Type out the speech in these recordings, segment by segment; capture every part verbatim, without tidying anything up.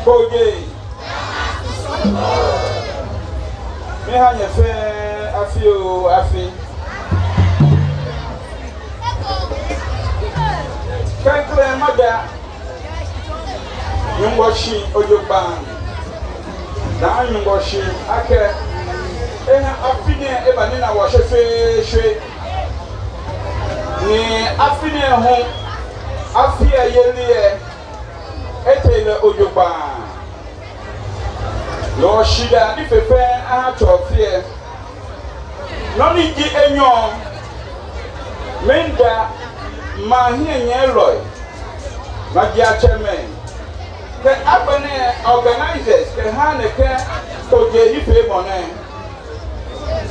Kojee. Miiha nyɛ fɛɛ afi oo afi. Klɛŋklɛŋ mada Nyɔŋmɔ shi jogbaŋŋ. Daa Nyɔŋmɔ shi akɛ eha afi nɛɛ eba nina wɔ shweshweeshwe. Ni afi nɛɛ hu, afi lɛ yeli lɛ, etee lɛ jogbaŋŋ. Nɔ shidaa ni fe fɛɛ aha Tsɔfi lɛ. Nɔ ni ji enyɔ, miida maŋ hiɛnyiɛlɔi, majiatsɛmɛi, kɛ agbɛnɛ organizers kɛha nɛkɛ kojee nifeemɔ nɛɛ.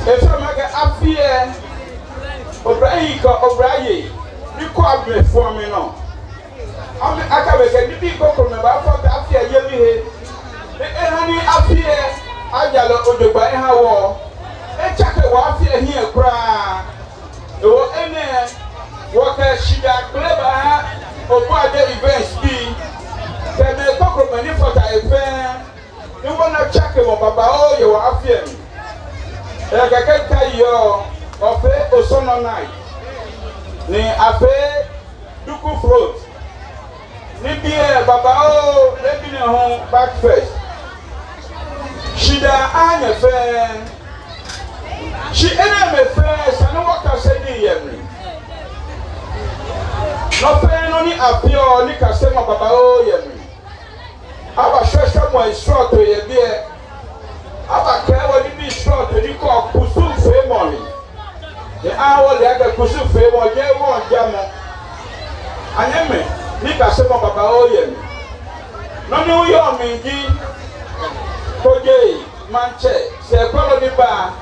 Efeɔ mi akɛ afi lɛ, oblayei kɛ oblayei ni kɔɔ amɛfɔɔ amɛnɔ. Amɛ, akɛ amɛkɛ nibii krokomɛi baafata afi lɛ yeli he. Ni eha ni afi lɛ aya lɛ jogbaŋŋ eha wɔ. Etsake wɔ afi lɛ hiɛ kwraa. Hewɔ enɛ, wɔkɛ shidaa kpele baaha Obɔade Events bii kɛ mɛi krokomɛi ni fata he fɛɛ. Ni wɔna tsakemɔ babaoo yɛ wɔ afi lɛ mli. Ekɛɛ kɛ ŋkai yɔɔ, wɔfee Osɔnɔ night. Ni afee Duku float. Nibii lɛ babaoo, nibii nɛɛ hu back first. Shidaa aha nyɛ fɛɛ. Shi enɛɛmɛi fɛɛ esa ni wɔkase nii yɛ mli. Nɔ fɛɛ nɔ ni afeɔ, nikasemɔ babaoo yɛ mli. Abashwɛshwɛmɔ srɔtoi yɛ biɛ. Abakɛɛ wɔ nibii srɔtoi ni kɔɔ kusumfeemɔ mli. Ni aha wɔle akɛ kusumfeemɔ jeee wɔŋjamɔ. Anyɛmimɛi, nikasemɔ babaoo yɛ mli. Nɔ ni yɔɔ mli ji, kojee maŋtsɛ sɛɛkwɛlɔ ni ba,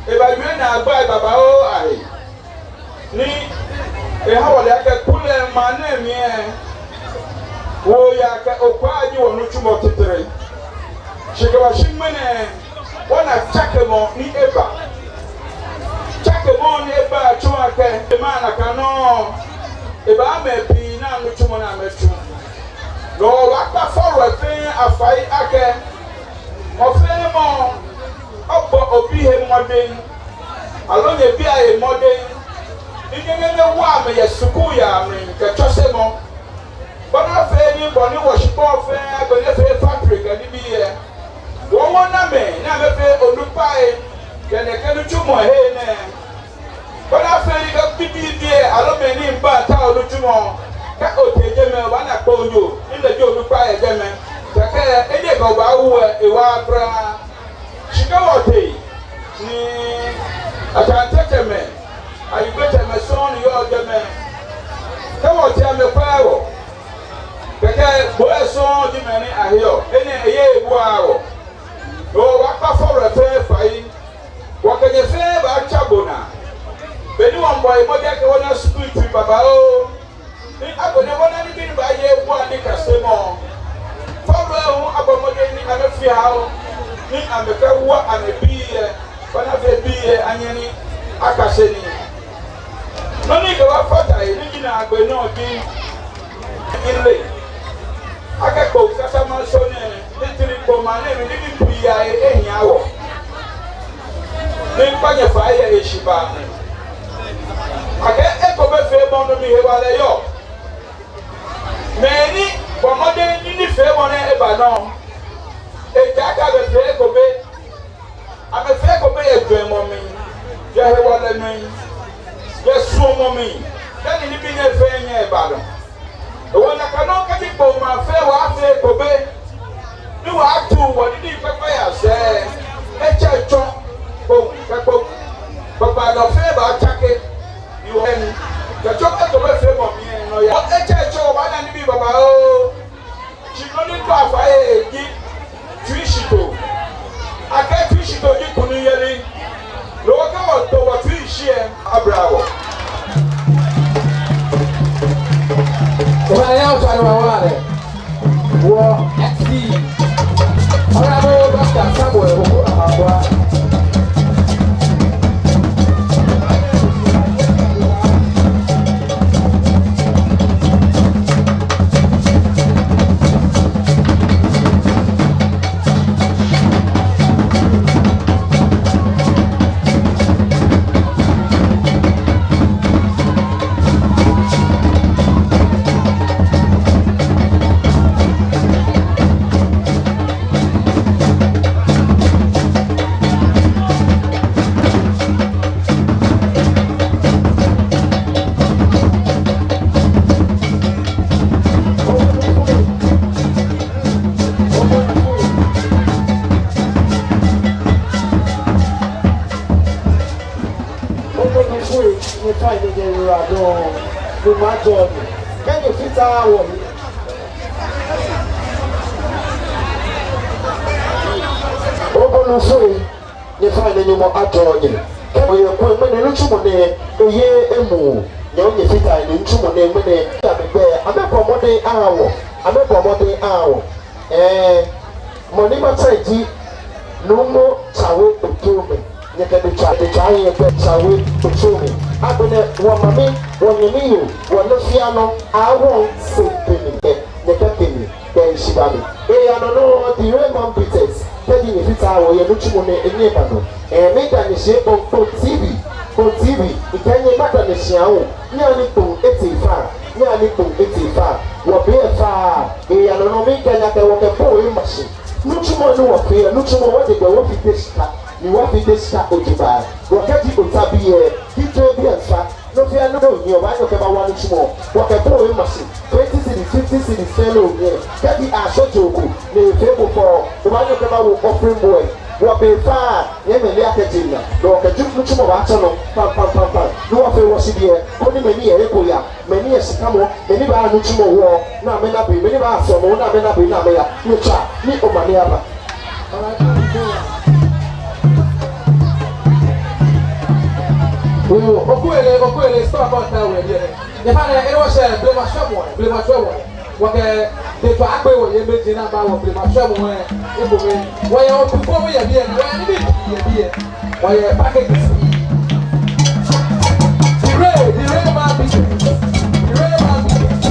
ebawie naagbai babaoo ahe. Ni eha wɔle akɛ kulɛ maŋ nɛɛ mli lɛ, wɔyaa kɛ okwaa ji wɔnitsumɔ titri. Shi kɛbashi ŋmɛnɛ, wɔna tsakemɔ ni eba. Tsakemɔ ni eba tsɔɔ akɛ, ema nakai nɔŋŋ, ebaaha mɛi pii na nitsumɔ ni amɛtsu. Ni wɔkpa fɔlɔi fɛɛ afai akɛ, mɔ fɛɛ mɔ, obɔ obi he mɔdɛŋ, aloo nyɛbii ahe mɔdɛŋ, ni nyɛ, nyɛ, nyɛwa amɛ yɛ skul yaa mli kɛ tsɔsemɔ. Bɔ ni afee ni bɔ ni wɔshikpɔŋ fɛɛ, agbɛnɛ fɛɛ factory kɛ nibii lɛ, wɔ wɔna mɛi ni amɛfee onukpai kɛ nɛkɛ nitsumɔ hei nɛɛ. Bɔ ni afee ni kɛ bibii biɛ aloo mɛi ni miiba ta onitsumɔ, kɛ otee jɛmɛ obaana kpoonyo ni lɛ ji onukpa yɛ jɛmɛ. Kɛkɛ eje kɛ obaawu lɛ ewa kwraa. Shi kɛ wɔtee ni Ashanti tsɛmɛi, Ayigbe tsɛmɛi sɔŋŋ ni yɔɔ jɛmɛ. Kɛ wɔtee amɛkwɛɛɛ wɔ. Kɛkɛ Gboe sɔŋŋ ji mɛi ni aheɔ. Enɛ eye ebua wɔ. Hewɔ wɔkpa fɔlɔi fɛɛ fai. Wɔkɛ nyɛ fɛɛ baatsa bo naa. Beni wɔmiibɔ mɔdɛŋ akɛ wɔna skul tsui babaoo, ni agbɛnɛ wɔna nibii ni baaye ebua nikasemɔ. Fɔlɔi hu abɔ mɔdɛŋ ni amɛfee haa wɔ, ni amɛkɛwa amɛbii lɛ, bɔ ni afee bii lɛ anyɛ ni akase nii. Nɔ ni kɛ wɔfata he ni ji naagbee nɔ ji, mile akɛ Kpone Kasa Mansɔ nɛɛ, titri Kpone maŋ nɛɛ mli nibii pii ahe ehia wɔ. Ni miikpa nyɛ fai yɛ heshibaa mli akɛ ekomefeemɔ nɔ mli hewalɛ yɔɔ. Mɛi ni bɔ mɔdɛŋ ni nifeemɔ nɛɛ eba nɔ, ejaakɛ amɛfee ekome. Amɛfee ekome yɛ jwɛŋmɔ mli, yɛ hewalɛ mli, yɛ suɔmɔ mli, dani nibii nɛɛ fɛɛ nyɛɛɛ eba nɔ. Hewɔ nakai nɔŋŋ kɛji Kpone maŋ fɛɛ wɔfee ekome, ni wɔtu wɔnii kpakpai asɛɛ, etsɛ etsɔ, Kpone kɛ Kpone kpakpai nɔ fɛɛ baatsake. Hewɔ ni kɛtsɔ ekomefeemɔ mli nɔyaa, etsɛ etsɔ wɔbaana nibii babaoo. Shi nɔ ni kpa fai eji tsuishitoo. Akɛ tsuishitoo ji kunimyeli. Loo kɛ wɔto wɔtsui shi lɛ, abla wɔ. Obaaya otswa ni obawa lɛ. Wɔ X C. Honorable Doctor Samuel Oku Amakwa. Nyɔŋmɔ ajɔɔ nyɛ. Kɛ nyɛfata wɔhe. Obolofoi, nyɛfaŋ ni Nyɔŋmɔ ajɔɔ nyɛ. Kɛ oyɛ kuu ŋmɛnɛ nitsumɔ nɛɛ, eye emuu. Nyɛ hu nyɛfata he ni nitsumɔ nɛɛ ŋmɛnɛ. Amɛbɛ, amɛbɔ mɔdɛŋ aha wɔ. Amɛbɔ mɔdɛŋ aha wɔ. Ɛɛ, mɔ ni matsa ji Nuumo Tsawe Otromɛ. Nyɛkɛ detswaa, detswaa yɛ bɛ Tsawe Otromɛ. Agbɛnɛ wɔmami, wɔnyɛmi yoo, wɔnɔ fɛɛ nɔ, awɔ se pɛ ni kɛ, nyɛkɛ pɛ ni kɛ shi ba mi. Eya nɔ nɔ, the Rema Beaters. Kɛji nyɛfata wɔhe nitsumɔ nɛɛ, enyɛ eba nɔ. Ɛɛ, miida nyɛ shi kpɔŋ, Kpɔŋ T V, Kpɔŋ T V, mikɛɛ nyɛ mada nyɛ shi awo. Nyɛhaa ni Kpɔŋ etee far, nyɛhaa ni Kpɔŋ etee far. Wɔbe far, eya nɔ nɔ, mikɛɛ nyɛ akɛ wɔkɛ bɔ ema shi. Nitsumɔ ni wɔfee, nitsumɔ wɔje gbɛ wɔfite shika, ni wɔfite shika ojogbaŋŋ. Wɔkɛji ota biɛ, kɛ ojɛ biɛ nsa, nɔ fɛɛ nɔ ni ohiɛ obaanyɛ okɛba wa nitsumɔ. Wɔkɛ bɔ ema shi, twenty cedis, fifty cedis fɛɛ ni ohiɛ. Kɛji ashɔ joko, ni efee bo fɛo, obaanyɛ okɛba wo offering bowl. Wɔbe far, nyɛmɛi lɛ akɛ jeŋ naa, ni wɔkɛ ju nitsumɔ baatsɔ nɔ, pam, pam, pam, pam. Ni wɔfee wɔshideɛ, koni mɛi ni yɛ he ko aya, mɛi ni yɛ shikamɔ, mɛi ni baaha nitsumɔ wɔ, ni amɛna be, mɛi ni baaha sɔlemɔ, ni amɛna be, ni amɛya. Nyɛtswaa, ni omanye aba. Oo, Okwele, Okwele, stop on that way, yeah. Nyɛfaŋ ni, ɛɛ, wɔshɛ, blema shwɛmɔ, blema shwɛmɔ. Wɔkɛ, te to akpe wɔ yɛ mɛi ji ni aba wɔ blema shwɛmɔ, ɛɛ, ebo mɛi. Wɔyɛ otu ko yɛ biɛ, wɔyɛ nibii yɛ biɛ. Wɔyɛ packages. The Rema, the Rema Beaters. The Rema Beaters.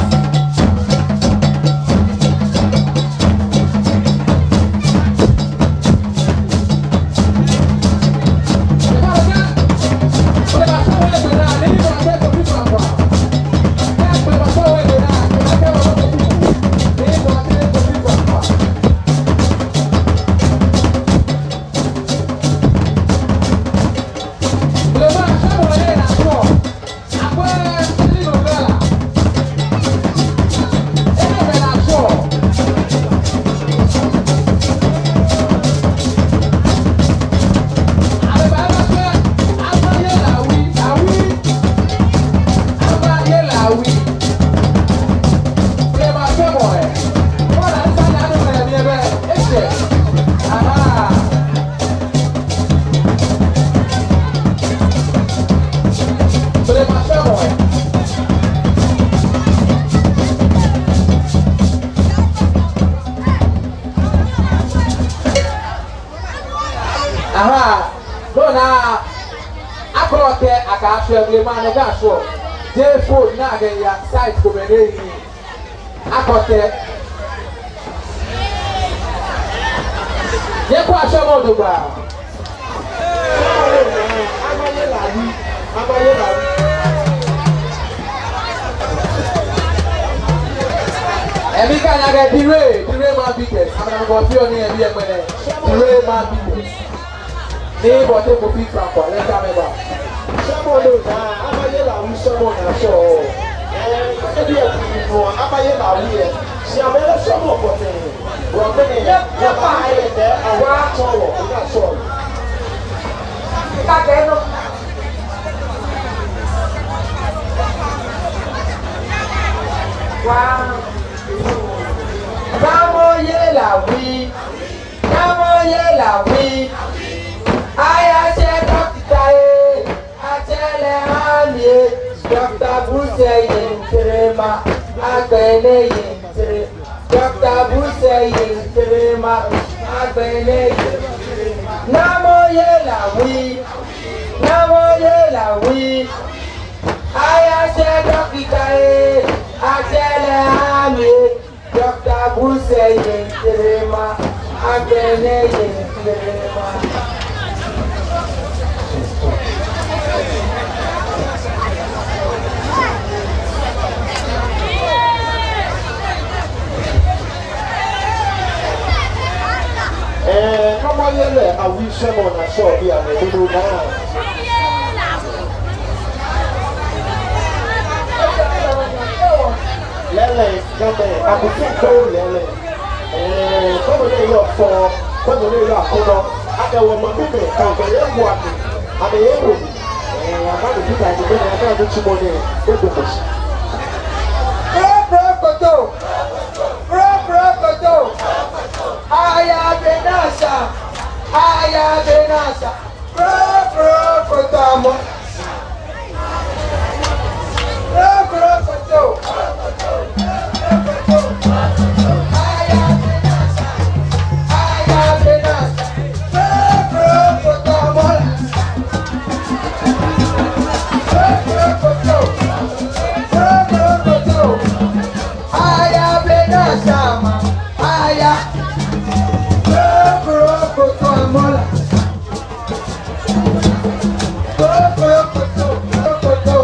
Aha, no na akɔlɔ kɛ akashwɛ blema nɛɛ kashwɛ. Jeee phone ni akɛya site komɛi nɛɛ. Akɔtɛ. Nyɛkwɛa shwɛmɔ jogbaŋŋ. Abayɛ lɛ awi, abayɛ lɛ awi. Ɛɛ, mikɛɛ nyɛ akɛ the Re-, the Rema Beaters. Amɛnɔ bɔ fioo ni yɛ biɛ ŋmɛnɛ. The Rema Beaters. Ni bɔ te ko fi fa kwa lɛ ka mɛ ba. Shwɛmɔ lɛ naa, abayɛ lɛ awi, shwɛmɔ naa shɔ. Ɛɛ, kɛkɛ bi ɛ, nɔ, abayɛ lɛ awi ɛ. Shi amɛlɛ shwɛmɔ kɔtɛ. Wɔ kɛ ni, yɛ, yɛ ba yɛ tɛ, awa tsɔ wɔ, ina shɔ. Ka kɛ nɔ. Wa. Namɔ yɛ lɛ awi. Namɔ yɛ lɛ awi. Ayashɛ dɔkita ee, atsɛ lɛ ha mi ee. Doctor Busɛ Yentrema, agbɛnɛ Yentre-, Doctor Busɛ Yentrema, agbɛnɛ Yentre-. Namɔ yɛ lɛ awi. Namɔ yɛ lɛ awi. Ayashɛ dɔkita ee, atsɛ lɛ ha mi ee. Doctor Busɛ Yentrema, agbɛnɛ Yentrema. Ɛɛ, namɔ yɛ lɛ awi, shwɛmɔ naa shɔ bianɛ lolo naa. Lɛɛlɛŋ, Gamɛi, akutsei kpoo lɛɛlɛŋ. Ɛɛ, kɔmɔ nɛɛ yɔɔ fɛo, kɔmɔ nɛɛ yɔɔ akɔnɔ. Akɛ wɔmamimɛi, kɛ wɔyɛ wɔ amɛ, amɛyɛ wɔ mli. Ɛɛ, amɛ ni fata ni mɛi ni aka nitsumɔ nɛɛ, ebo mɔ shi. Aya be naa sa. Kro, kro, koto amɔ. Kro, kro, koto. Aya be naa sa. Aya be naa sa. Kro, kro, koto amɔ la. Kro, kro, koto. Kro, kro, koto. Aya be naa sa ma. Aya. Kro, kro, koto amɔ la. Kro, kro, koto, kro, koto.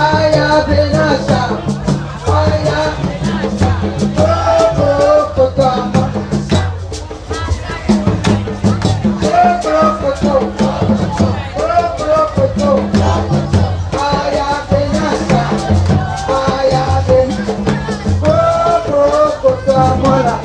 Aya be naa sa. Aya. Kro, kro, koto amɔ la. Kro, kro, koto. Kro, kro, koto. Aya be naa sa. Aya be. Kro, kro, koto amɔ la.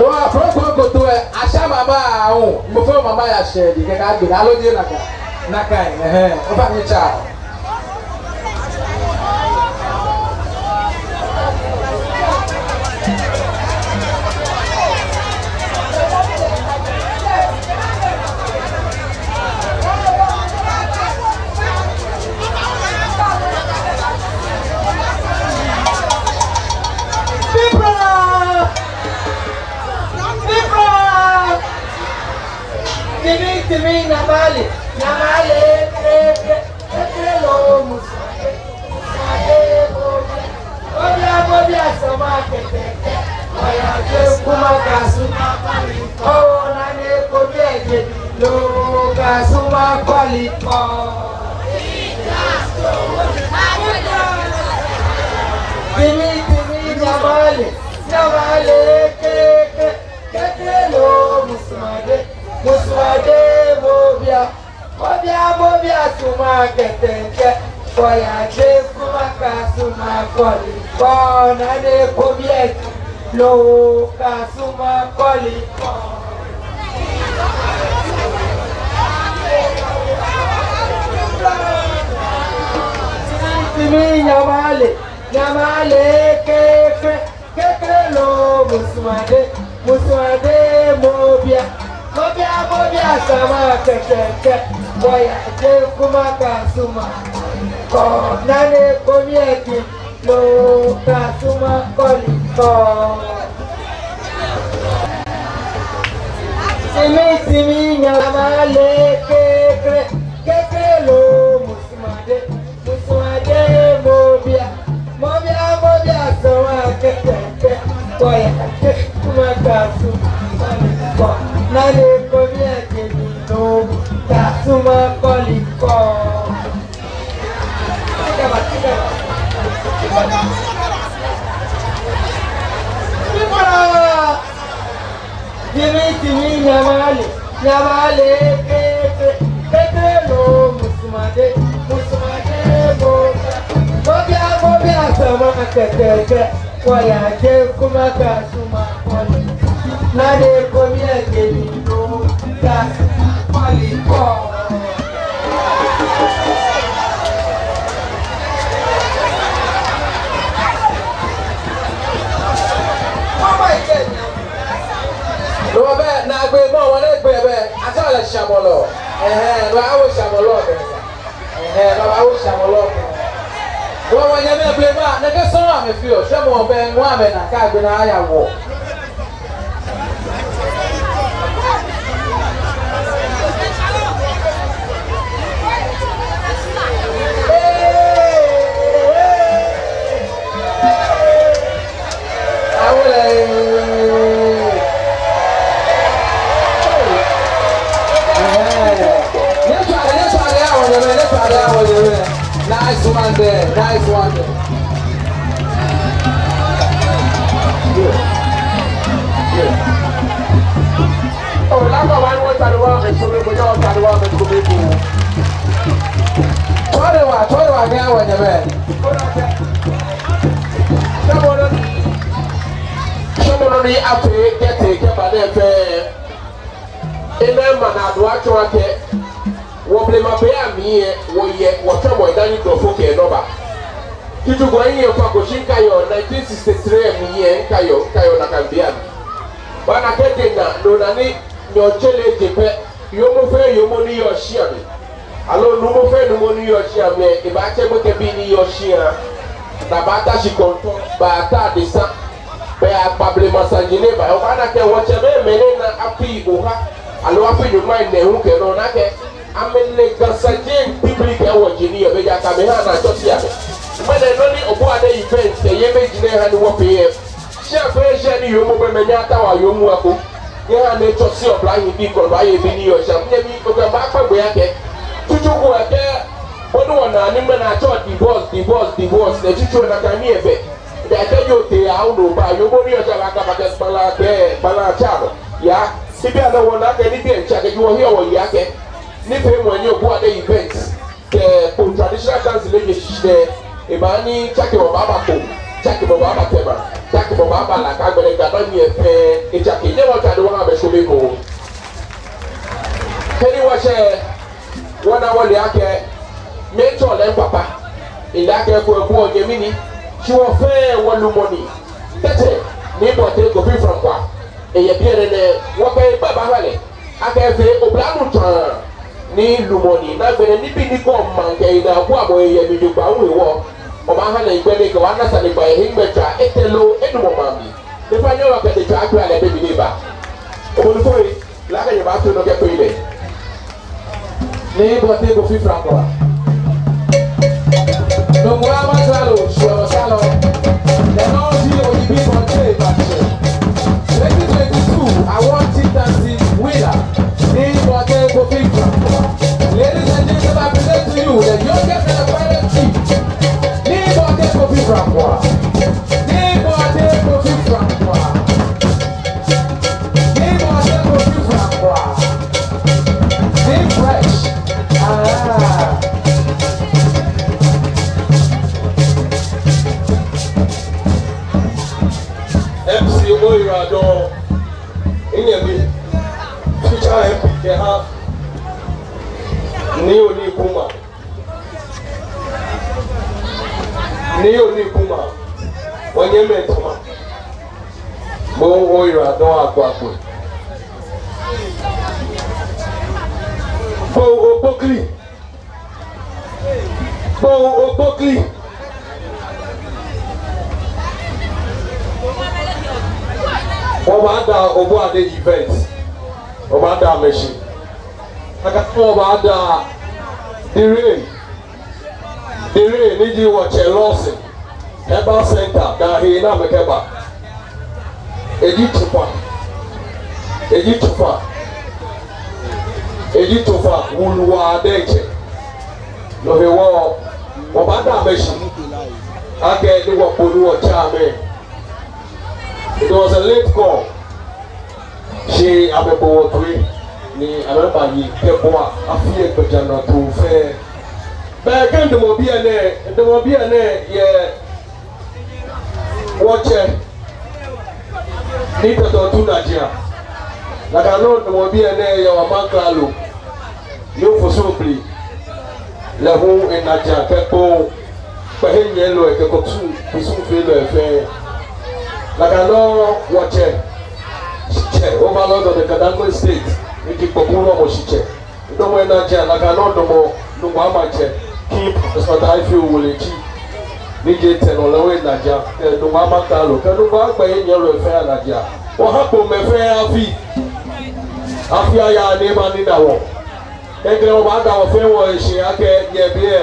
Wa, kro, kro, koto lɛ, asha mama ahu, mɔ fɛɛ mama ya shɛ di, kɛkɛ agbe, aloo jeee nakai, nakai, ɛhɛɛ, ofainɛ tsa. Big brother! Big brother! Timi, timi, nyɛmale, nyɛmale, kre, kre, kre, kre loo musu. Mobia, mobia, sama kɛtɛkɛ. Oya, je kuma kasu. Oh, nane ko bieje. Loo kasu ma kɔli kɔ. Timi, timi, nyɛmale, nyɛmale, kre, kre, kre, kre loo musu made, musu made, mobia. Mobia, mobia, suma kɛtɛkɛ. Oya, je kuma kasu ma kɔli kɔ. Nane ko bieje. Loo kasu ma kɔli kɔ. Timi, nyɛmale, nyɛmale, kre, kre. Kre, kre loo musu made, musu made, mobia. Mobia, mobia, sama kɛtɛkɛ. Oya, je kuma kasu ma kɔ. Nane ko bieje. Loo kasu ma kɔli kɔ. Timi, timi, nyɛmale, kre, kre, kre, kre loo musu made. Musu made, mobia, mobia, mobia, sama kɛtɛkɛ. Oya, je kuma kasu ma kɔli kɔ. Nane ko bieje. Loo kasu ma kɔli kɔ. Timi, timi, nyɛmale, nyɛmale, kre, kre, kre, kre loo musu made, musu made, mobia. Mobia, mobia, sama kɛtɛkɛ. Oya, je kuma kasu ma kɔli. Nane ko bieje. Loo kasu ma kɔli kɔ. Loo bɛ, naagbee mɔ, wɔnaagbee bɛ, atsɛɔ lɛ shamɔlɔ. Ɛhɛɛ, loo awo shamɔlɔ bɛ. Ɛhɛɛ, baba, awo shamɔlɔ bɛ. Wɔ, wɔnyɛmimɛi blema, nɛkɛ sɔŋŋ amɛfeɔ, shwɛmɔ bɛ, ŋɔ amɛnaa, kɛ agbe naa aya wɔ. Awo lɛ. Yeah, nice one. Yeah. Yeah. Oh, that one, what I want to show you, what I want to show you. Tɔrɔ wa, tɔrɔ wa, yeah, when you man. Come on, come on, ni ape, kɛtee, kɛba lɛ fɛɛ. Enɛ ma na do atsɔ akɛ. Wɔ blema be amli lɛ, wɔyɛ, wɔtsɔmɔ edani dɔfo kɛ nɔba. Tutu gɔ yi yɛ fa ko shi mikaiɔ nineteen sixty-three mli lɛ, mikaiɔ, mikaiɔ nakai be amli. Bɔ ni akɛ je na, no na ni nyɔɔŋtsere je pɛ, yoomo fɛɛ yoomo ni yɔɔ shia mli. Aloo nuumo fɛɛ nuumo ni yɔɔ shia mli, ebaatsɛ gbekɛbii ni yɔɔ shia. Ni abaata shikpɔŋ tɔ, abaata adesa. Bɛ akpa blema saji nɛɛ ba, obaana akɛ wɔtsɛmɛi mɛi nɛɛ na afii oha, aloo afii nyɔŋmai nɛɛhu kɛ nɔ ni akɛ, amɛle Ga saji tibli kɛ wɔji ni yɔɔ biɛ ja kɛ amɛha ni atsɔse amɛ. Mɛni nɔ ni Obɔade Event kɛ yɛ mɛi ji nɛɛ ha ni wɔfee yɛ. Shia fɛɛ shia ni yoomo bɛ mɛi nyɛtaoa yoomo ako. Nyɛha ni atsɔse oblahii bii kɛ oblayei bii ni yɔɔ shia. Nyɛmi, okɛ baakpa gbɛ akɛ. Tutu ko akɛ, bɔ ni wɔna ni mɛi nɛɛ atsɛɔ divorce, divorce, divorce, ni tutu nakai ni ebɛ. Bɛ kɛ yoo tee awo nɔ ba, yoomo ni yɔɔ shia lɛ akaba kɛ kpala kɛ, kpala tsa nɔ. Ya, nibii anɔ wɔna akɛ nibii etsake ji wɔhiɛ wɔyeɔ akɛ. Nifeemɔ ni Obɔade Event kɛ Kpone Traditional Dance lɛ yɛ shishi nɛɛ, ebaa ni tsakemɔ baaba Kpone, tsakemɔ baaba Tema, tsakemɔ baaba La, kɛ agbɛnɛ Ga maŋ lɛ fɛɛ etsake. Nyɛhaa wɔtswa ni wɔha amɛ shwɛmɔ. Kɛ ni wɔshɛ Wɔna wɔle akɛ, mɛi tsɔ lɛ papa, ele akɛ ko ebu onyɛmi ni, shi wɔ fɛɛ wɔlumɔ ni. Tɛtɛ, Nii Bɔte Kofi Frankwa, eyɛ biɛ nɛɛ, wɔkɛ egbɛ baaha lɛ, akɛ efee oblanuu tsɔ ni lumɔ ni, ni agbɛnɛ nibii ni kɔɔ maŋ kɛ ena ku amɔ eyɛ mli jogbaŋŋ hewɔ, wɔbaaha lɛ gbɛ ni ekɛ wɔ ana sane kpa ehe ŋmɛ tswa, etɛ loo, enumɔ maŋ mli. Ni fa nyɛ wɔkɛ te tswa akpɛ alɛ be mli ni eba. Obonu foi. Lɛ akɛ nyɛbaafee nɔ kɛkpe lɛ. Nii Bɔte Kofi Frankwa. Nungua Maklalo, shwɛmɔ salɔ. Lɛ nɔ ji oyibii Bɔte Batsɛ. Twenty twenty-two award chieftaincy winner, Nii Bɔte Kofi Frankwa. Ladies and gentlemen, I present to you the youngest and the finest chief, Nii Bɔte Kofi Frankwa. Nii Bɔte Kofi Frankwa. Nii Bɔte Kofi Frankwa. Nii Fresh. Ah. M C Oyiradon, minyɛmi, future M P kɛha Nii Onii Kuma. Nii Onii Kuma, wɔnyɛmimɛi Tema. Bo Oyiradon Agbagbɛ. Bo Ogbokli. Bo Ogbokli. Wɔbaada Obɔade Event. Wɔbaada amɛ shi. Akɛ wɔbaada Dere. Dere ni ji wɔtsɛ Lawson Herbal Center, daa hee ni amɛkɛba. Eji tsofa. Eji tsofa. Eji tsofa wulu waa diɛŋtsɛ. No hewɔ, wɔbaada amɛ shi akɛ ni wɔkpɔ̃ ni wɔtsɛ amɛ. It was a late call. Shi amɛbo wɔ toi ni amɛbaye kɛboa afi lɛ gbɛjianɔtoo fɛɛ. Bɛ kɛ midamɔ biɛ nɛɛ, midamɔ biɛ nɛɛ yɛ wɔtsɛ Nii Tɛtɛ Otu Najiaŋ. Nakai nɔŋŋ midamɔ biɛ nɛɛ yɛ wɔ maŋ klalo, Nii Ofosu Obli. Lɛ hu enajiaŋ kɛ Kpone kpɛhɛŋ nyɛlɔi kɛ kusum, kusumfeelɔi fɛɛ. Nakai nɔŋŋ wɔtsɛ, shitsɛ, Overlord of the Kadangme State, ni ji Kpoku Wulɔmɔ shitsɛ. Midamɔ enajiaŋ, nakai nɔŋŋ midamɔ Nungua Maŋtsɛ, King Professor Doctor Ayi Fio Woleji, ni ji etɛ nɔ lɛ hu enajiaŋ, kɛ Nungua maŋ klalo, kɛ Nungua kpɛhɛŋ nyɛlɔi fɛɛ anajiaŋ. Wɔha Kponemɛi fɛɛ afi. Afi aya ni eba nina wɔ. Kɛkɛ lɛ wɔbaada wɔ fɛɛ wɔhe shi akɛ yɛ biɛ,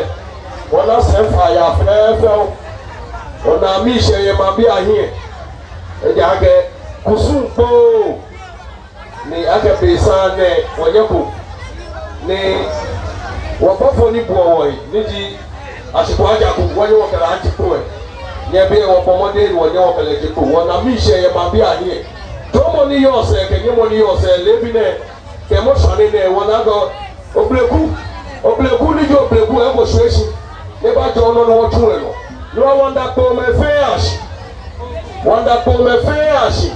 wɔna sɛɛ faa yaa fɛfɛo. Wɔna miishɛɛ yɛ maŋbii ahiɛ. Ejaakɛ kusum kpoo. Ni akɛ be saŋŋ nɛɛ wɔnyɛko. Ni wɔbɔfo ni buɔ wɔhe, ni ji Ashikpɔŋ Ajaku, wɔnyɛ wɔkɛ lɛ aje kpo ɛ. Nyɛbi ɛ, wɔbɔ mɔdɛŋ ni wɔnyɛ wɔkɛ lɛ aje kpo. Wɔna miishɛɛ yɛ maŋbii ahiɛ. Tɔmɔ ni yɔɔ sɛɛ kɛ nyɛmɔ ni yɔɔ sɛɛ leebi nɛɛ, kɛ mɔ shwane nɛɛ, wɔna akɛ obleku, obleku ni ji obleku ɛ, eko shwie shi. Ni eba jɔ nɔ ni wɔtsu lɛ nɔ. Ni wɔ, wɔmiida kpoomɛi fɛɛ ashi. Wɔmiida kpoomɛi fɛɛ ashi.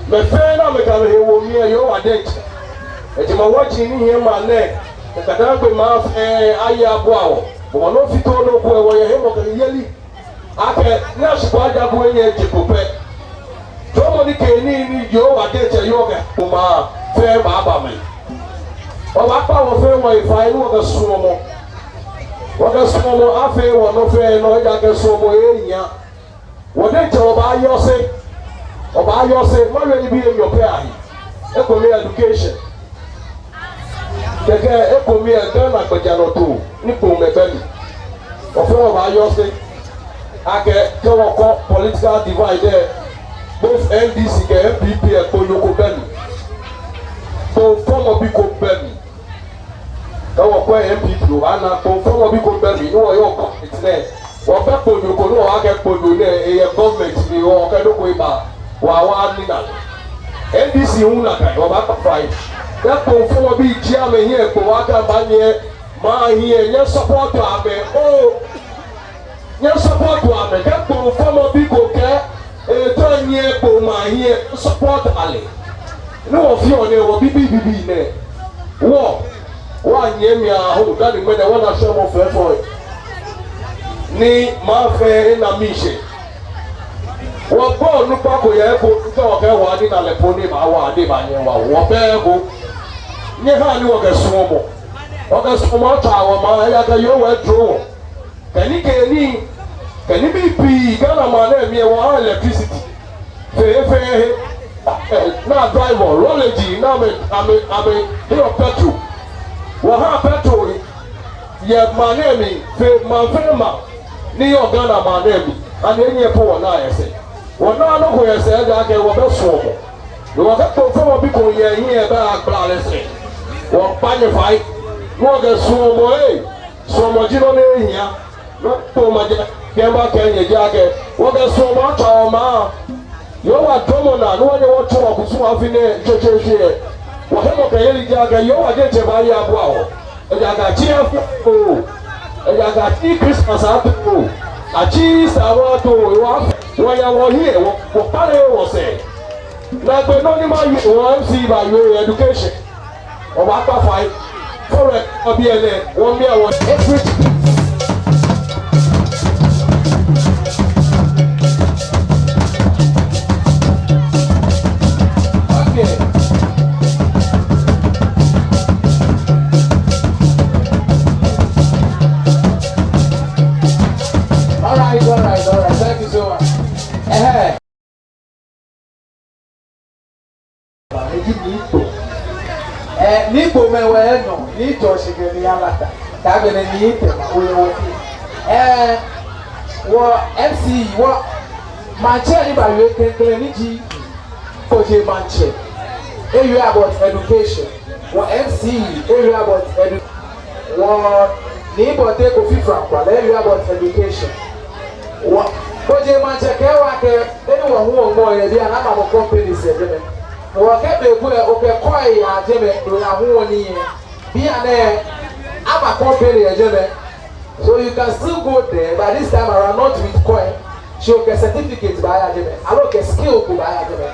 Mɛi fɛɛ ni amɛkɛ amɛhe wo mli ɛ, Yehowa diɛŋtsɛ, ejɛ maŋ wɔji ni hiɛ maŋ nɛɛ, kɛ Ga-Dangme maŋ fɛɛ, aya abua wɔ. Bɔ ni ofite nɔ ko ɛ, wɔyɛ hemɔkɛyeli akɛ ni Ashikpɔŋ Ajaku enyɛ eje kpo pɛ, tɔmɔ ni kɛ nii ni Yehowa diɛŋtsɛ yɔɔ kɛ kpo maŋ fɛɛ baaba mli. Wɔbaakpa wɔ fɛɛ wɔhe fai ni wɔkɛ suɔmɔ, wɔkɛ suɔmɔ afee wɔnɔ fɛɛ nɔ, ejaakɛ suɔmɔ ehiaa. Wɔ diɛŋtsɛ wɔbaaya osɛɛ, wɔbaaya osɛɛ, mawie nibii enyɔ pɛ ahe. Ekome education. Kɛkɛ ekome ɛ, Ghana gbɛjianɔtoo ni kpoomɛi bɛ mli. Wɔ fɛɛ wɔbaaya osɛɛ akɛ, kɛ wɔkwɛ political divide ɛ, both N D C kɛ N P P ɛ, kpoonyo ko bɛ mli. Kpoofɔmɔ bi ko bɛ mli. Kɛ wɔkwɛ N P P, wɔbaana kpoofɔmɔ bi ko bɛ mli, ni wɔyɔɔ government nɛɛ, wɔbɛ kpoonyo ko ni wɔbaakɛɛ kpoonyo nɛɛ eyɛ government mli, wɔkɛ nɔ ko eba, wɔ wɔnina. N D C hu nakai, wɔbaakpa fai. Kɛ kpoofɔmɔ bii ji amɛhiɛ kpo, wɔkɛɛ amɛbaanyiɛ maŋ hiɛ, nyɛsupport amɛ oo. Nyɛsupport amɛ. Kɛ kpoofɔmɔ bi ko kɛɛ eetao enyiɛ kpo maŋ hiɛ, support lɛ. Ni wɔfeɔ nɛɛ, wɔbibii bibii nɛɛ. Wɔ, wɔnyɛmi ahu, dani ŋmɛnɛ wɔna shwɛmɔ fɛfɛo. Ni maŋ fɛɛ ena miishɛɛ. Wɔbɔ onukpa ko yɛ he ko, kɛ wɔkɛɛ wɔnina lɛ po ni ebaawa, ni ebaanyɛ ewa wɔ. Wɔbɛ eko. Nyɛhaa ni wɔkɛ suɔmɔ, wɔkɛ suɔmɔ atswa wɔmaŋ, ejaakɛ Yehowa edro wɔ. Kɛ nii kɛ nii, kɛ nibii pii, Ghana maŋ nɛɛ mli ɛ, wɔha electricity. Fɛɛ, fɛɛ he. Ɛ, naa driver, lɔle ji, naa amɛ, amɛ, amɛheɔ petrol. Wɔhaa petrol yɛ maŋ nɛɛ mli, fe maŋ fɛɛ maŋ ni yɔɔ Ghana maŋ nɛɛ mli. Ani enyiɛ po wɔnaa yɛ sɛɛ? Wɔnaaa nɔ ko yɛ sɛɛ, ejaakɛ wɔbɛ suɔmɔ. Ni wɔkɛ kpoofɔmɔ bi ko yɛ hiɛ ɛ, bɛ agbla lɛ sɛɛ. Wɔkpa nyɛ fai. Ni wɔkɛ suɔmɔ, ee, suɔmɔ ji nɔ ni ehia. Nɔ ko majɛ kɛba kɛ nyɛ ji akɛ, wɔkɛ suɔmɔ atswa wɔmaŋ. Yehowa dromɔ naa ni wɔnyɛ wɔtsu wɔkusum afi nɛɛ shweshweeshwe ɛ. Wɔhemɔkɛyeli ji akɛ Yehowa diɛŋtsɛ baaya abua wɔ. Ejaakɛ atsi afi oo, ejaakɛ atsi Christmas ato oo, atsi Easter ato oo, wɔ, wɔya wɔhiɛ, wɔ, wɔkpale wɔsɛɛ. Naagbee nɔ ni mawie, wɔ M C baawie education. Wɔbaakpa fai. Fɔlɛ, obi ele, wɔmia wɔ everything. Okay. All right, all right, all right. Thank you so much. Eh. Eji Nii Kpo. Eh, Nii Kpomɛi wɛ enɔ, Nii Tɔshi kɛ Nii Alata. Taakɛ nɛɛ Nii Tema, oyɛ wɔteŋ. Eh, wɔ M C, wɔ maŋtsɛ ni baawie klɛŋklɛŋ ni ji Kpojee Maŋtsɛ. Ewie about education. Wɔ M C, ewie about edu-, wɔ Nii Bɔte Kofi Frankwalɛ, ewie about education. Wɔ Kpojee Maŋtsɛ kɛɛ wɔ akɛ, beni wɔ hu wɔŋmɔ yɛ biɛ ni amamɔ companies yɛ jɛmɛ. Wɔkɛ be ko ɛ, okɛ kɔi yaa jɛmɛ, ni oyahu onii yɛ. Bianɛ, ama company yɛ jɛmɛ. So you can still go there, but this time around not with coin. Shi okɛ certificate baaya jɛmɛ, aloo okɛ skill ko baaya jɛmɛ.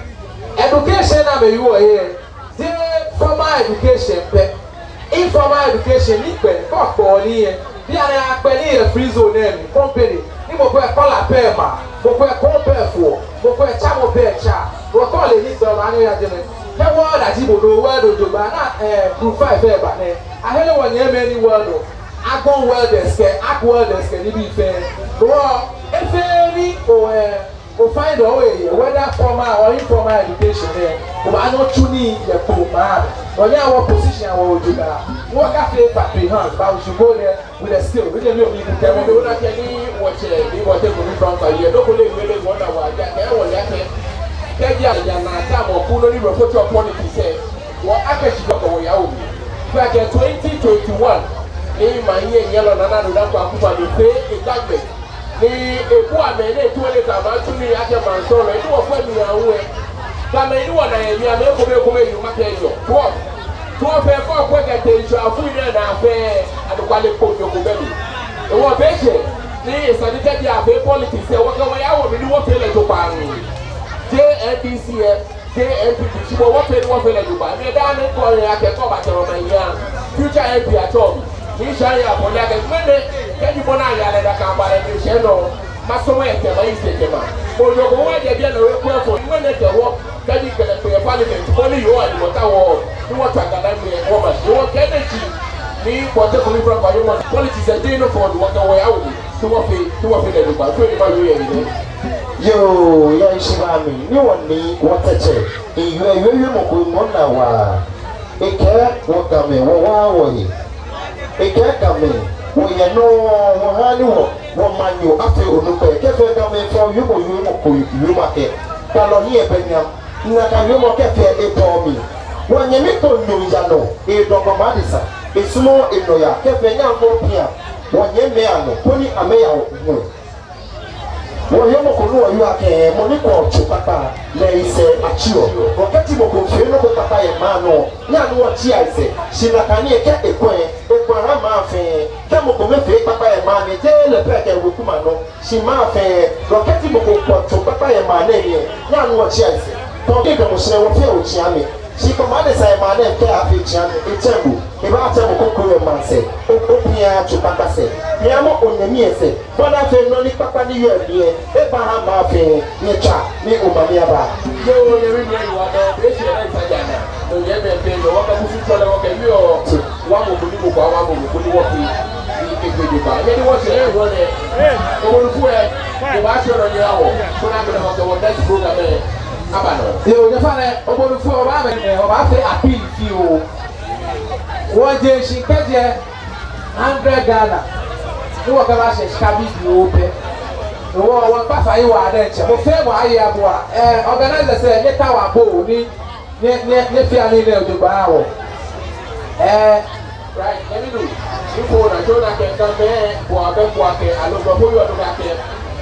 Education ni amɛwieɔ yɛ, jeee formal education pɛ. Informal education ni kpɛ, kɔ kpɔ ni yɛ. Bianɛ akpɛ nii yɛ free zone nɛɛ mli, company. Ni mɔ ko ekɔla pɛ maa, mɔ ko ekɔŋ pɛ foɔ, mɔ ko etsamɔ pɛ tsaa, mɔ ko le ni gbɛ baanyɛ oya jɛmɛ. Kɛ welder ji bo, no welder jogbaŋŋ ni, eh, group five eba nɛɛ. Ahere wɔnyɛmimɛi ni welder. Agbɔŋ welders kɛ, arc welders kɛ nibii fɛɛ. Wɔ, efee ni o, eh, o find your way, whether formal or informal education, eh, obaanyɛ otsu nii yɛ Kpone maŋ. Wɔnyɛ wɔ position wɔ ojuda. Wɔkafee factory hands, but we should go there with the skill. We dey know we can tell you. Ona kɛ ni wɔtsɛ, ni wɔtsɛ ko ni from fa yɛ. Doko le wele wɔna wa ya kɛ wɔ ya kɛ. Kɛ ya ya na ta mɔ kuno ni rɔ ko tɔ politics ɛ. Wɔ akɛ shi doko wɔ ya o. Kɛ twenty twenty-one. Ni maŋ hiɛnyiɛlɔ Nana Addo Dankwa Akufo-Addo fee egbɛi. Ni ebu amɛ ni etu ele kɛ maŋtsɛ ni akɛ maŋtsɛ lɛ, ni wɔfee mli awu ɛ. Kɛ amɛ ni wɔna yɛ mli amɛ ekome ekome yuma kɛ yɔ. Tuɔ. Tuɔ fɛɛ kɔ kɔ kɛ te nsɔ afu ni na fɛɛ anɔkwale kpo yɔ ko bɛ mli. Ewɔ bɛ jɛ. Ni esa ni kɛji afee politics ɛ, wɔkɛ wɔyawo mli ni wɔfee lɛ jogbaŋŋ. J N D C ɛ, J N P P, shi bo wɔfee ni wɔfee lɛ jogbaŋŋ. Ni daa ni kɔ ni akɛ kɔ ba tɛmɛ ma ya. Future M P atsɔ mi. Ni sha ya bɔ ni akɛ ŋmɛnɛ, kɛji bɔ ni aya lɛ da ka ba lɛ ni shɛ nɔ. Masɔmɔ yɛ tɛmɛ, yi se tɛmɛ. Ojoko wɔ jɛ biɛ na wɔ kura fɔ. Ŋmɛnɛ kɛ wɔ, kɛji kɛlɛ kpe yɛ parliament, bɔ ni yɔɔ ani wɔta wɔ. Ni wɔta Ghana mli wɔ ma. Ni wɔkɛ nɛ ji. Ni wɔte ko ni fura ba yɔɔ ma. Politics ɛ di nɔ fɔ ni wɔkɛ wɔyawo mli. Ni wɔfee, ni wɔfee lɛ jogbaŋŋ. Fee ni ma yɔɔ yɛ yi nɛ. Yoo, ya ishi ba mi, ni wɔ ni wɔtɛtsɛ, eyɔɔ, eyɔɔ, eyɔɔ mɔ ko mɔ na wa. Ekɛɛ wɔ Gamɛi, wɔwa wɔhe. Ekɛɛ Gamɛi, wɔyɛ nɔ, wɔha ni wɔ, wɔmaŋ yoo afee onukpa. Kɛfee Gamɛi fɔ, yɔɔ mɔ, yɔɔ mɔ ko, yɔɔ mɔ kɛ. Kpalɔ ni ebɛ nyam, nakai yɔɔ mɔ kɛfee etɔ mi. Wɔnyɛmi kpo nyɔɔŋ ya nɔ, edɔ kɔ ma disa, esumɔ enɔ ya, kɛfee nyam ko pia. Wɔnyɛmimɛi anɔ, koni amɛya wɔ ŋmɔ. Wɔyɔɔ mɔ ko ni wɔyɔɔ akɛ mɔ ni kɔ tso kpakpa lɛ esɛɛ atsiɔ. Wɔkɛti mɔ ko fee nɔ ko kpakpa yɛ maŋ nɔ, nyɛhaa ni wɔtsia esɛɛ. Shi nakai ni ekɛ ekwɛ, ekwɛ ha maŋ fɛɛ. Kɛ mɔ ko mɛi fee kpakpa yɛ maŋ nɛɛ, jeee lɛ pɛ kɛ weku maŋ nɔ. Shi maŋ fɛɛ, wɔkɛti mɔ ko kɔ tso kpakpa yɛ maŋ nɛɛ mli, nyɛhaa ni wɔtsia esɛɛ. Tɔ bi kɛ mɔ shi lɛ wɔfee otsia mli. Shi kɔ ma disa yɛ maŋ nɛɛ kɛ afee tsia mli, etsɛ bo. Ebaatsɛ mɔ ko ko yɛ maŋsɛɛ, o, opia tso kpakpa sɛɛ. Miamɔ onyɛmi esɛɛ, bɔ ni afee nɔ ni kpakpa ni yɔɔ biɛ, ebaaha maŋ fɛɛ, nyɛtswaa, ni omami aba. Yoo, onyɛmi ni eyi wa dɔ, be shi ena ita jana. Onyɛmi be ni wɔkɛ musu tsɔ lɛ wɔkɛ miɔ. Wa mɔ ko ni mɔ ko, wa mɔ ko ni wɔfee. Ni ekpe jogbaŋŋ. Nyɛ ni wɔtsɛ lɛ, wɔ lɛ. Obolufo ɛ, ebaatsɛ nɔ nyɛ wɔ. Koni abɛ na wɔkɛ wɔ next program ɛ. Aba nɔ. Yoo, nyɛfa lɛ, obolufo, obaabɛ, ɛ, obaafee appeal fioo. Wɔje shi kɛjɛ hundred Ghana. Ni wɔkɛba shɛ shika bibioo pɛ. Wɔ, wɔkpa fai wɔha diɛŋtsɛ. Mɔ fɛɛ mɔ aye abua. Ɛ, organizers ɛ, nyɛtaoa bo ni, nyɛ, nyɛ, nyɛfea nii nɛɛ jogbaŋŋ wɔ. Ɛ. Right, let me do. Before na, Jonah kɛ Gamɛi, bo abɛ bo akɛ, aloo bo yɔɔ nɔ akɛ.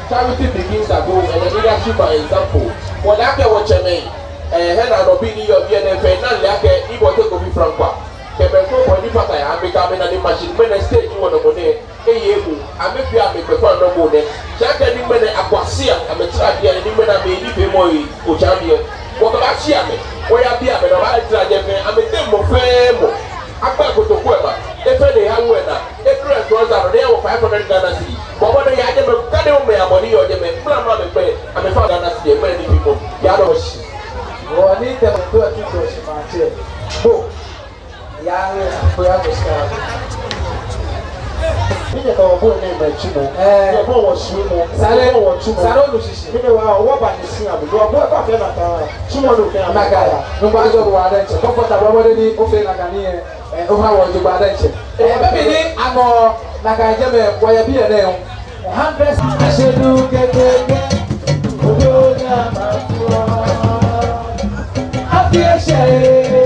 Charity begins at home, and the leadership by example. Wɔle akɛ wɔtsɛmɛi, ɛ, hɛnanɔ bii ni yɔɔ biɛ nɛɛ fɛɛ, na le akɛ, ni bo te ko bi Frank wa. Kɛ mɛi ko bɔ ni fata ya, amɛkɛ amɛnane machine, mɛnɛ stage wɔ nɔ mɔ nɛɛ, eye emu, amɛfee amɛkpɛ fã nɔ mɔ nɛɛ. Shi akɛni mɛnɛ akwasia, amɛtara biɛ ni mɛnɛ amɛ ni be mɔ yi, otsa biɛ. Wɔkɛba shi amɛ, wɔyabi amɛ, na wɔbaatara jɛmɛ, amɛteŋ mɔ fɛɛ mɔ. Akpa kotoku ɛ ba, efee lɛ ha wɛ na, edrɛ trouser nɔ, ni eya wɔ five hundred Ghana cedi. Bɔbɔ nɛɛ ya jɛmɛ, kɛ de mɔ mɛi abɔ ni yɔɔ jɛmɛ, mla ma amɛkpɛ, amɛfã Ghana cedi, mɛi ni bi mɔ, ya dɔ shi. Wɔ ni tɛ mɔ to ɛ tu to shi ma tsɛ. Bo. Ya, ya, ko ya ko shika. Mine ka wɔbo nɛɛ mɛi tsumɔ. Ɛɛ. Wɔbo wɔsumɔ. Sale, wɔbo wɔtsumɔ. Sale onu shishi. Mine wa, wɔba ni shi abi. Wɔbo ɛ ba fɛɛ nakai. Tsumɔ nɔ fɛɛ nakai. Nakai. Nɔ ba jɔ bo wa diɛŋtsɛ. Comfortable mɔ de ni ofee nakai ni ɛ. Ɛ, oha wɔ jogbaŋŋ diɛŋtsɛ. Ɛ, be mli ni aŋɔ nakai jɛmɛ wɔyɛ biɛ nɛɛ. Hundred. Ashedu kekeke. Odo ya ma. Afi eshɛ.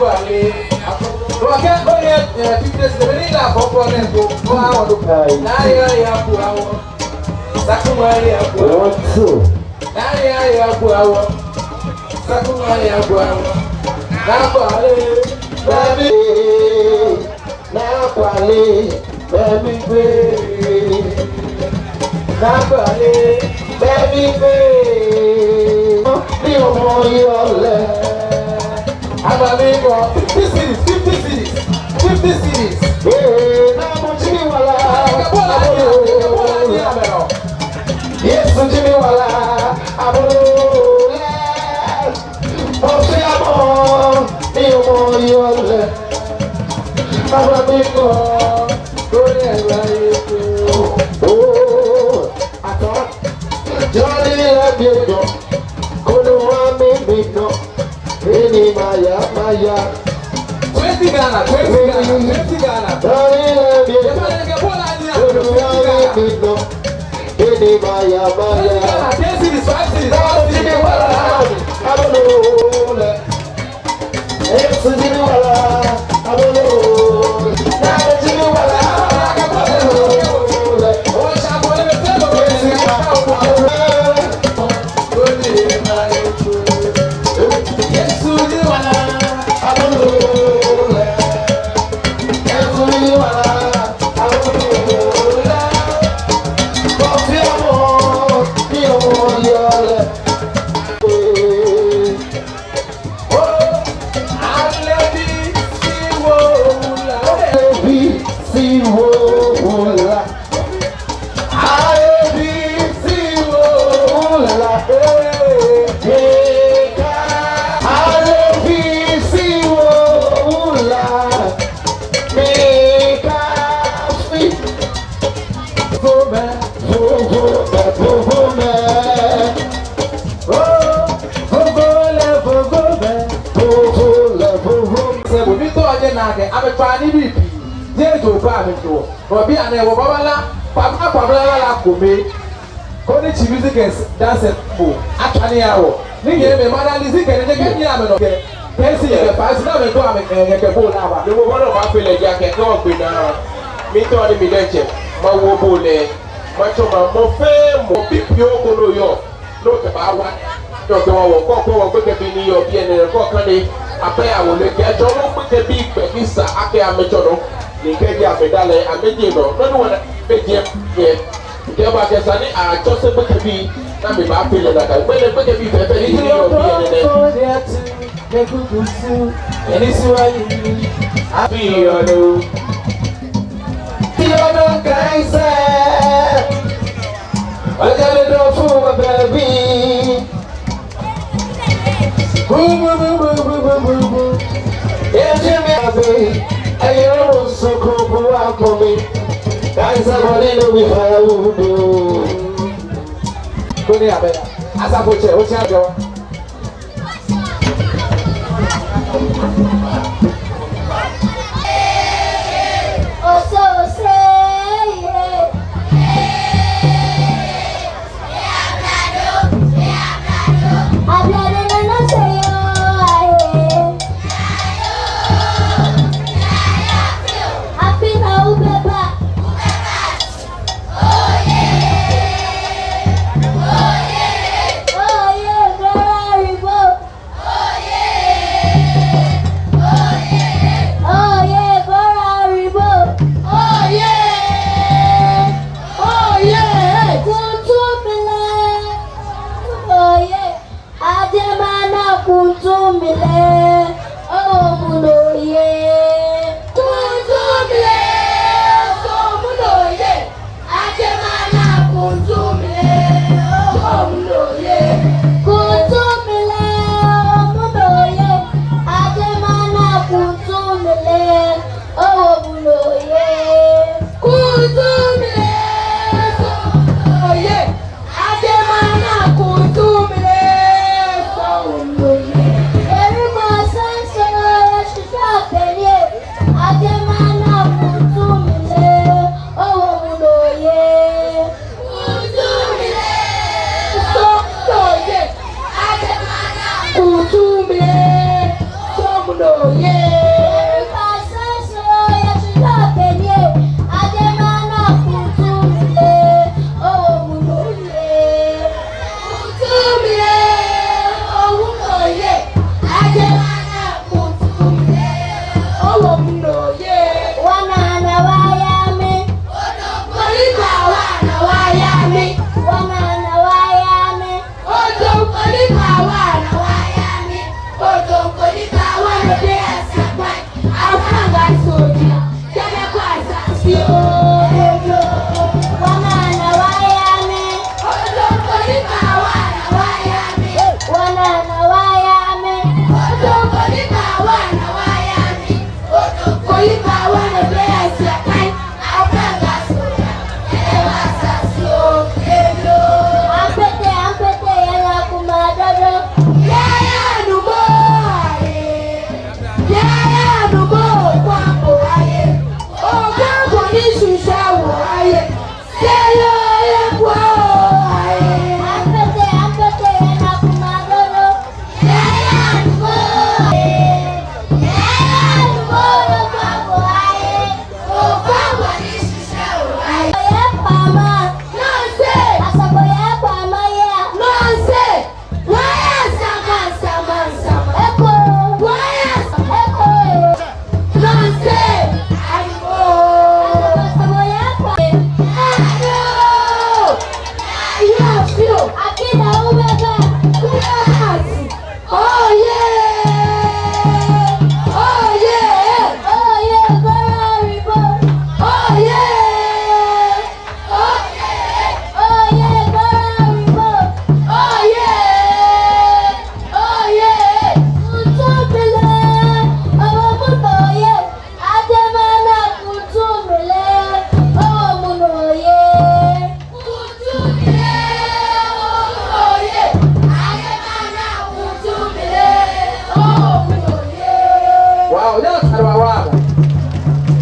Wale. Wake oye, eh, fifty cedis, ni la fɔfɔ ne ko, ko awɔ do. Ayi. Na ya ya ko awɔ. Sakuma ya ko. One, two. Na ya ya ko awɔ. Sakuma ya ko awɔ. Na ko ale. Baby. Nakwale, baby, baby. Nakwale, baby, baby. Ni omo yole. Abami ko, fifty cedis, fifty cedis, fifty cedis. Eh, na mo Jimmy wala. Yesu Jimmy wala. Abolo. Ofiamɔ, ni omo yole. Abami ko, kole la ye ko. Oh, ata. Jolly la ye ko. Kolo wa mi mi no. Eni maya maya. Twenty Ghana, twenty Ghana, twenty Ghana. Jolly la ye ko. Kolo wa mi mi no. Eni maya maya. Yesu Jimmy wala, abolo le. Yesu Jimmy wala, abolo le. Yesu Jimmy wala, abolo le. Yesu Jimmy wala, abolo le. Yesu Jimmy wala. Sɛ bo ni tɔ je na kɛ, amɛkpa nibii pii. Jeee jogbaŋŋ amɛjɔɔ. Nɔ bianɛ wɔbaaba la, kpakpa kpakpa la la kome. Koni tsi music and dance bo atswa nii aha wɔ. Ni nyɛmimɛi, madam Lizzy kɛ ni nyɛkɛ nyɛ amɛnɔ kɛ. Kɛ esi nyɛkɛ fasi ni amɛtao amɛ, eh, nyɛkɛ bo lɛ aba. Ni mɔ fɛɛ mɔ baafee lɛ ejaakɛ kɛ ogbe naa. Miitao ni mi diɛŋtsɛ mawo bo lɛ. Matsɔɔ mɔ fɛɛ mɔ bibioo ko ni yɔɔ. Ni okɛbaawa. Ni okɛwa wɔ, kɔ, kɔ, wɔ gbekɛbii ni yɔɔ biɛ nɛɛ, kɔ kane. Abɛ awo lɛ kɛjɛ wɔ gbekɛbii gbɛ ni sa akɛ amɛtsɔ nɔ. Ni kɛji amɛda lɛ, amɛje nɔ. Nɔ ni wɔna, amɛje, je. Kɛba kɛ sa ni atsɔse gbekɛbii, ni amɛbaafee lɛ nakai. Gbɛ lɛ gbekɛbii fɛɛ fɛɛ ni yɔɔ biɛ nɛɛ. Abiyo no. Abiyo no kaise. Ɔjale dɔ fu wɔ bɛbi. Bu, bu, bu. Eji mi abi. Eyo suku bu akɔ mi. Kaise bɔ ni no bi fa ya wudu. Koni abɛ ya. Asafotsɛ, otsɛ ajɔ. Awa wa.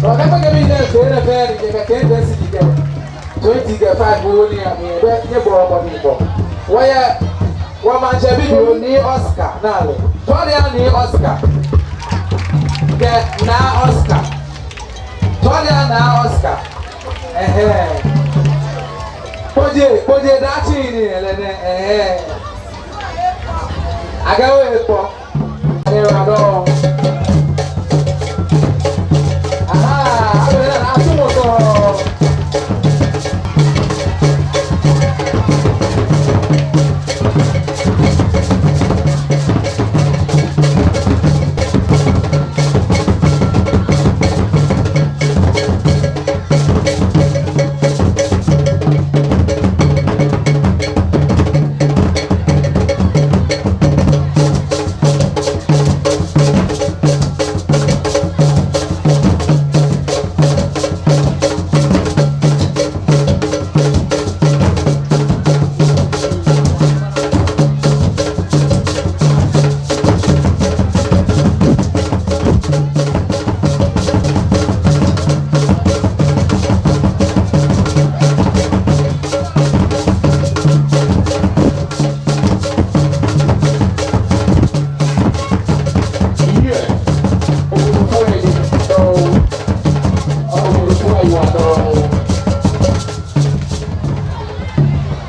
Wɔkɛ kpɛkɛ mi nɛɛ fɛɛ nɛɛ fɛɛ ni kɛ kɛ ten cedi kɛ twenty kɛ five wo ni ami bɛ nyɛbɔ bɔ ni bɔ. Wɔyɛ wɔmaŋtsɛ bi ni Nii Oscar naa lɛ. Tɔɔ lɛ Nii Oscar. Kɛ Naa Oscar. Tɔɔ lɛ Naa Oscar. Ɛhɛɛ. Kpojee, kpojee daa tsi ni lɛ nɛɛ, ɛhɛɛ. Akɛ oye kpɔ. Ewa dɔ. Aha, abɛ na na tumo tɔ.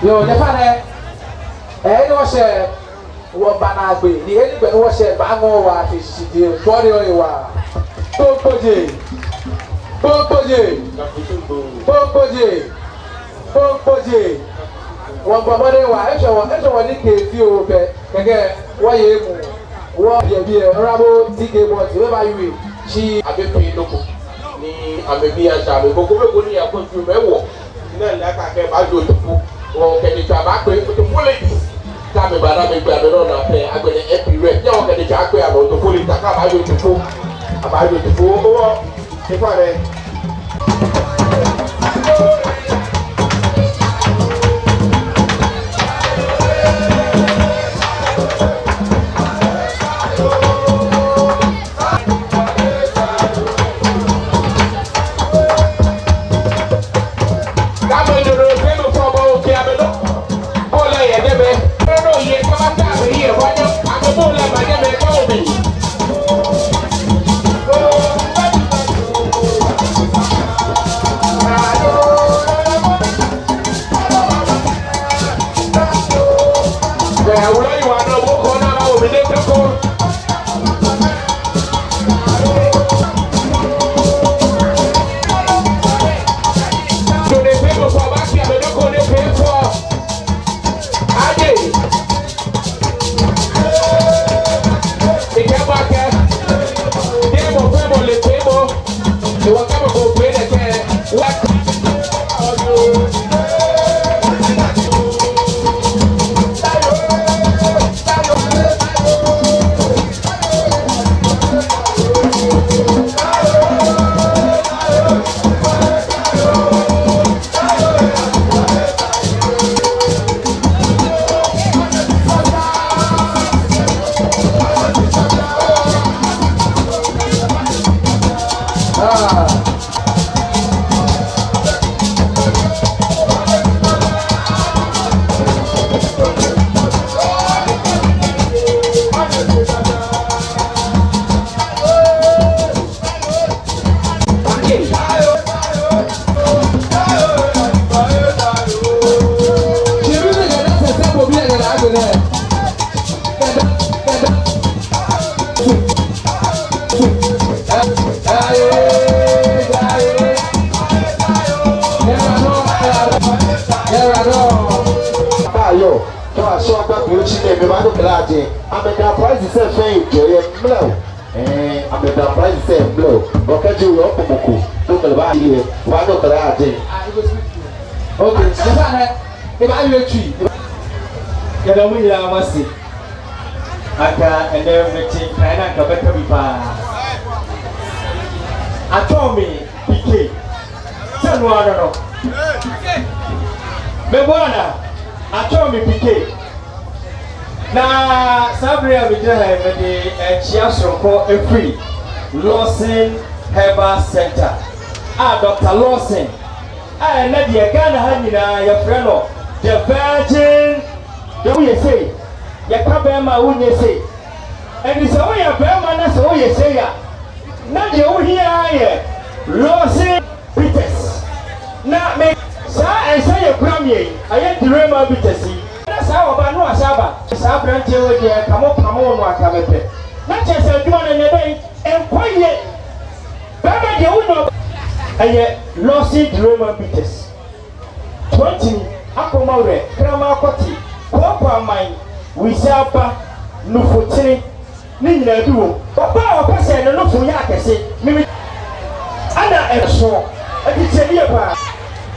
Yoo, nyɛfa nɛ. Ɛɛ, ni wɔshɛ wɔba naagbee, ni eni gbɛ ni wɔshɛ baaŋɔ wɔ afi shishijee, tɔɔ lɛ oye wa. Kpokpojee, kpokpojee, kpokpojee, kpokpojee. Wɔbɔ mɔdɛŋ waa, eshwɛ wɔ, eshwɛ wɔ ni kɛ fioo pɛ, kɛkɛ wɔye emuu. Wɔyɛ biɛ, Honorable T K Bolte, ebaawie, shi amɛpii nɔ ko. Ni amɛbi ya sha amɛ, mɔ ko mɔ ko ni yakɔ ju mɛ wɔ. Ni lɛ akɛ akɛ baajo Otufo. Wɔ kɛ nitsumɔ baakpe Otufo ladies. Kɛ amɛba ni amɛkpe amɛnɔ naa pɛ, agbɛnɛ MP rɛ. Nyɛ wɔ kɛ nitsumɔ akpe amɛ Otufo ladies, kɛ abaajo Otufo. Abaajo Otufo, oo, efa nɛ. Yoo, kɛ wɔshɛ gba kpoo shi nɛɛ, amɛbaanyɛ akɛ lɛ aje. Amɛda prize lɛ fɛɛ yɛ jɛi yɛ mli oo. Ɛɛ, amɛda prize lɛ mli oo. Okɛ ji wɔ kpɔmɔ ko, to kɛlɛ baaye, wɔbaanyɛ akɛ lɛ aje. Okay, sisa nɛ, ebaawie tsui. Kɛlɛ mɔ nyinaa mase. Akɛ enɛ mɛi atsɛ kɛ naa akɛ bɛ kɛ bi paa. Atsɛɔ mi P K. Sɛ nɔ anɔ nɔ. Mɛɛ bɔ ana, atsɛɔ mi P K. Na saa bere a migyina ha yi, mede, eh, Kyia Soronko afiri Lawson Herbal Center a Doctor Lawson a ɛnnɛ deɛ Ghana ha nyinaa yɛfrɛ no the Virgin. Deɛ woyɛ sei, yɛka bɛrima a wonyɛ sei. Ɛnti sɛ woyɛ bɛrima na sɛ woyɛ sei a, na deɛ wohia ara yɛ Lawson Peters. Na me saa nsa yɛ kura mmiɛ yi, ayɛ Derema Peters yi. Na saa ɔba no asa aba. Saa aberanteɛ wei deɛ, ka mo pamo no anka mepɛ. Na kyerɛ sɛ adwuma no nyɛ dɛn? Ɛnkɔ yie. Bɛrima deɛ wonyɛ ɔba. Ɛyɛ Lawson Derema Peters. Twenty ni, Akɔma Werɛ, Kraman Akwati, Kwaku Aman, Wisa Aba, Nufotene, ne nyinaa bi wom. Ɔbaa a ɔpɛ sɛ ne nofo yɛ akɛse, mimi. Ana ɛsoɔ, ɛtete ani yɛ paa.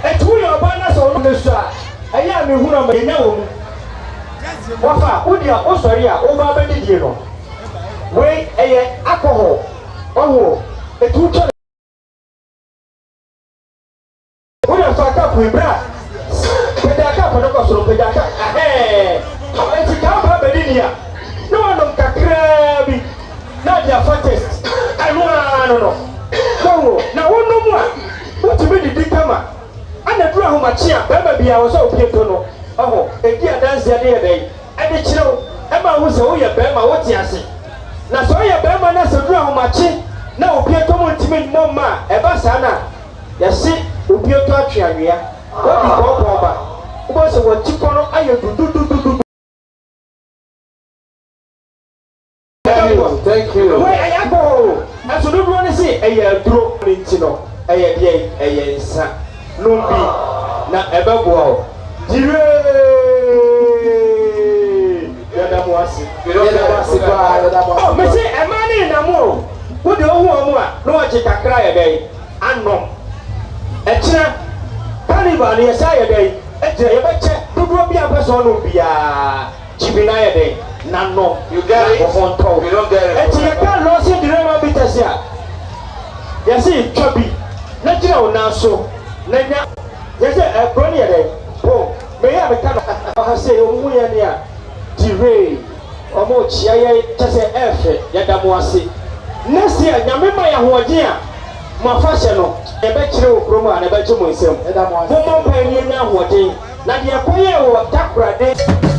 Ɛti woyɛ ɔbaa na sɛ ɔno ne so a, ɛyɛ a mehunu ama yɛnya wɔ mu. Wafa, wodi a, wosɔre a, woba abɛdidie no. Wei, ɛyɛ alcohol, ɔho, ɛti wotwa. Wode fa cup yi bra. Pagya cup no kɔ soro, pagya cup. Ahɛɛ. Enti ka aba abɛdi ni a, na wanom kakraa bi, na ade afa taste. Ɛno ara no no. Wahu, na wonom a, wotumi didi kama. Ana duru ahomakye a, bɛrima biara wɔ sɛ opue tɔ no. Ɔho, ɛdi adanseɛ de yɛ dɛn? Ɛde kyerɛ wo, ɛma wohu sɛ woyɛ bɛrima, wote ase. Na sɛ woyɛ bɛrima na sɛ duru ahomakye na opue tɔ mu ntumi mmɔ mma a, ɛba saa no a, yɛse opue tɔ atwe anwea. Wodi kɔɔpɔn ba, wobɛhu sɛ w'atikɔ no ayɛ dududududu. Thank you. Thank you. Wei, ɛyɛ alcohol. Ɛso dodoɔ ne se ɛyɛ aduro. Ne nti no, ɛyɛ deɛ, ɛyɛ nsa. Nom bi, na ɛbɛboa wo. Dire! Yɛda mo ase. Yɛda mo ase paa, yɛda mo ase. Oh, mese ɛmaa ne nam o. Wode wo ho wɔn a, na wɔgye kakra yɛ dɛn? Anom. Ɛkyena, carnival no yɛsan yɛ dɛn? Ɛkyena, yɛbɛkyɛ dodoɔ bi a mpɛ sɛ ɔnom biara. Gye bi na yɛ dɛn? Na nom. You get it? Wo ho ntɔ wo. You don't get it. Enti yɛka Lawson Derema Peters a, yɛse twa bi na gyina wo nan so na nya. Yɛse, eh, bro ne yɛ dɛn? Bro, me yɛ a meka no. Ɔha sɛ ɔmo yɛ ne a, Dire, ɔmo kyia yɛ, kyɛ sɛ ɛfɛ, yɛda mo ase. Next year, Nyame ma yɛ ahoɔden a, mo afahyɛ no, yɛbɛkyerɛ wɔ kurom a, na ɛbɛgye mo nsam. Yɛda mo ase. Mommɔ mpaeɛ na yɛnya ahoɔden. Na deɛ ɛkɔyɛɛ wɔ Takoradi.